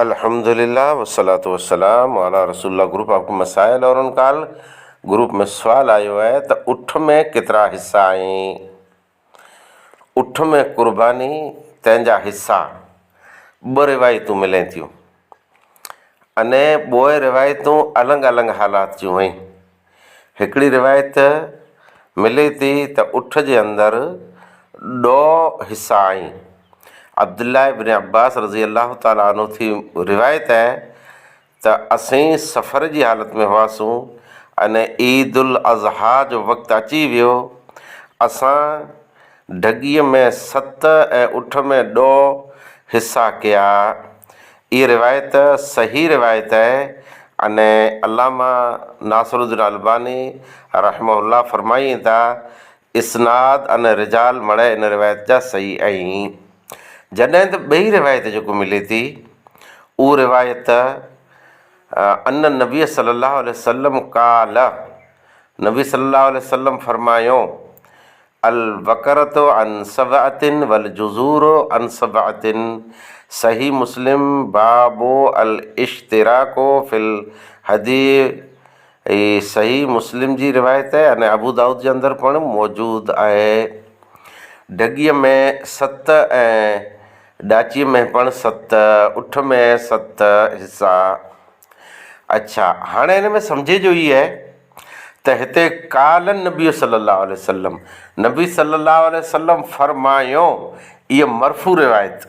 الحمدلله والصلوة والسلام علي رسول الله گروپ آپ ڪي مسائل اور ان کا حل گروپ ۾ سوال آيو آهي ته اٺ ۾ ڪيترا حصا آهن اٺ ۾ قرباني تنهن جا حصا ٻه روايتون ملين ٿيون اني ٻوئي روايتون الڳ الڳ حالات جون آهن هڪڙي روايت ملي ٿي ته اٺ جي اندر ڏهه حصا آهن. عبدالله ابن عباس رضي الله تعالٰي عنه ٿي روايت آهي ته اسين سفر جي حالت ۾ هئاسون ۽ عيد الاضحيٰ جو وقت اچي ويو، اسان ڍڳيء ۾ ست ۽ اٺ ۾ ڏهه حصا ڪيا. اها روايت صحيح روايت آهي ۽ علامه ناصرالدين الباني رحمه الله فرمائين ٿا، اسناد ۽ رجال مڙئي ان روايت جا صحيح آهن. جڏهن ته ٻئي روايت جيڪو ملي ٿي اها روايت ان النبي صلي الله عليه وسلم قال نبي صلي الله عليه وسلم فرمايو البقرة عن سبعة والجزور عن سبعة صحيح مسلم باب الاشتراڪ في الهدي هي صحيح مسلم جي روايت آهي ۽ ابو دائود جي اندر پڻ موجود آهي. ڍڳيء ۾ ست ۽ ڏاچيء ۾ پڻ ست، اٺ ۾ ست حصا. اڇا هاڻي هن ۾ سمجهي جو هي آهي ته هتي قال النبي صلي الله عليه وسلم نبي صلي الله عليه وسلم فرمايو اها مرفوع روايت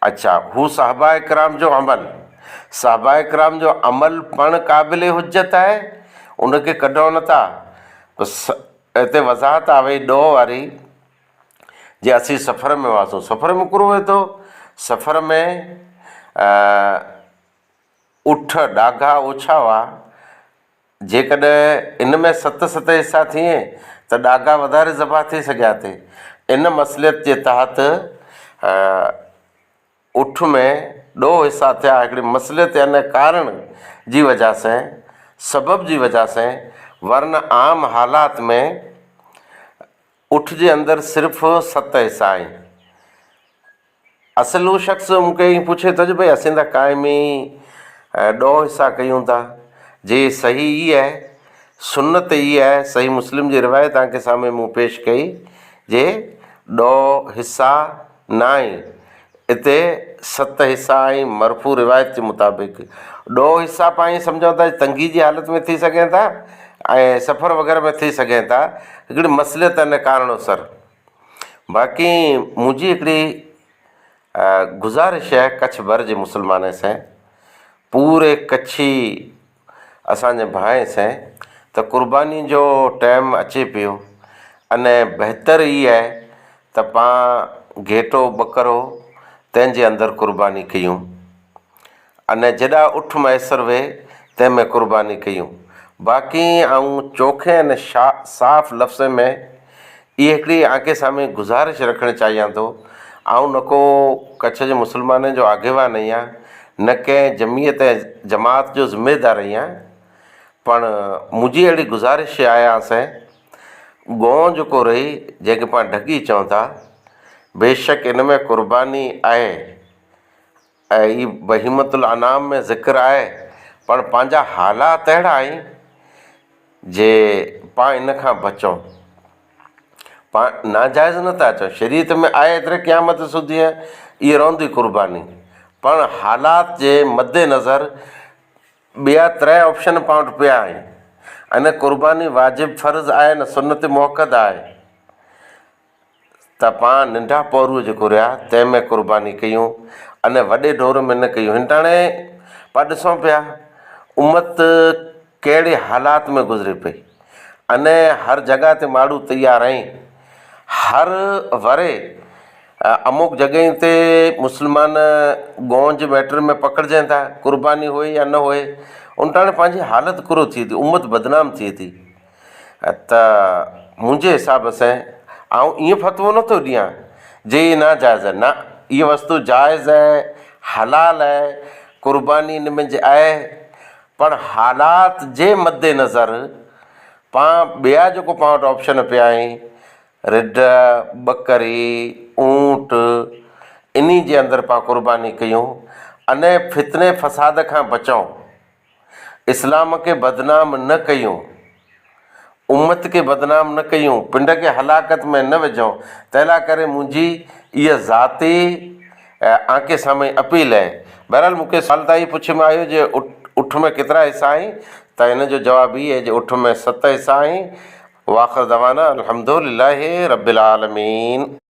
اڇا هو صحابه ڪرام جو عمل صحابه ڪرام جو عمل پڻ قابل حجت آهي ان کي ڪڍو نٿا بس هتي وضاحت آوي ڏوهه واري جي اسين سفر ۾ هئاسون سفر ۾ ڪرو ويتو سفر ۾ اٺ ڏاگها اوڇا هئا، جيڪڏهن ان ۾ ست ست حصا ٿئين ته ڏاگها وڌاري ذبح ٿي سگهيا ٿي. ان مصلحت جي تحت اٺ ۾ ڏوهه حصا ٿيا، هڪڙي مصلحت يعني ڪارڻ جي وجه سين، سبب جي وجه سين، ورنه عام حالات ۾ اٺ جي اندر صرف ست حصا آهن. اصل هو شخص مون کي ائين پڇي ٿو جو ڀئي اسين ته قائمي ڏوهه حصا ڪيون ٿا جي صحيح ئي آهي سنت ئي آهي صحيح مسلم جي روايت توهان کي سامهون مون پيش ڪئي جي ڏوهه حصا نه آهن اتي ست حصا آهن مرفوع روايت جي مطابق ڏوهه حصا پاڻ ائين سمجهون ٿا تنگي جي حالت ۾ ٿي سگهن ٿا ۽ سفر وغيره ۾ ٿي سگهن ٿا هڪڙي مصلحت ۽ ڪارڻ سر باقي منهنجي هڪڙي گذارش آهي ڪڇ بر جي مسلمانن سين پوري ڪڇي اسان جي ڀائين سين ته قرباني جو ٽائيم اچي پيو اني بهتر هي آهي ته پان گهيٽو ٻڪرو تنهن جي اندر قرباني ڪيون اني جيڏا اٺ ميسر وي تنهن ۾ قرباني ڪيون. باقي آئون چوکي ۽ صاف لفظن ۾ اهي هڪڙي آنڪي سامهين گذارش رکڻ چاهيان ٿو. آئون نه ڪو ڪڇ جي مسلمانن جو آگيوان اهيان، نه ڪنهن جمعيت ۽ جماعت جو ذميدار اهيان، پڻ منهنجي اهڙي گذارش آهي آن سين ڳون جيڪو رهي جنهن کي پاڻ ڍڳي چئون ٿا، بيشڪ ان ۾ قرباني آهي. ۽ هي بهيمة الانعام ۾ ذڪر آهي پڻ پنهنجا حالات اهڙا آهن جي پاڻ ان کان بچون پاڻ ناجائز نه ٿا چئون شريعت ۾ آهي ايتري قيامت سڌي اهي رهندي قرباني پڻ حالات جي مد نظر ٻيا ٽي آپشن پاڻ وٽ پيا آهن ان قرباني واجب فرض آهي نه سنت مؤڪد آهي ته پاڻ ننڍا پورو جيڪو رهيا تنهن ۾ قرباني ڪيون ان وڏي ڍور ۾ نه ڪيون هنٽاڻي پاڻ ڏسون پيا امت ڪهڙي حالات ۾ گذري پئي ان هر جڳهه تي ماڻهو تيار آهن هر وري اموڪ جڳهين تي مسلمان گون جي ميٽر ۾ پڪڙجن ٿا قرباني هئي يا نه هئي انٽاڻي پنهنجي حالت ڪرو ٿئي ٿي امت بدنام ٿئي ٿي ته منهنجي حساب سين آئون ائين فتوو نٿو ڏيان جي اهي ناجائز آهن، نه اهي وستو جائز آهي، حلال آهي، قرباني ان منجهه آهي، پر حالات جي مد نظر پان ٻيا جيڪو پان وٽ آپشن پيا آهن رڍ، ٻڪري، اونٽ انهي جي اندر پان قرباني ڪيون. انهي فتني فساد کان بچون، اسلام کي بدنام نه ڪيون، امت کي بدنام نه ڪيون، پنڊ کي هلاڪت ۾ نه وجهون، تنهن لاء ڪري منهنجي اها ذاتي آنڪي سامهين اپيل اهي. بهرحال مون کي سوال ته اهي پڇ ۾ آيو جي اٺ ۾ ڪيترا حصا آهن ته ان جو جواب هي اهي جي اٺ ۾ ست حصا آهن. واخر دعوانا الحمدلله رب العالمين.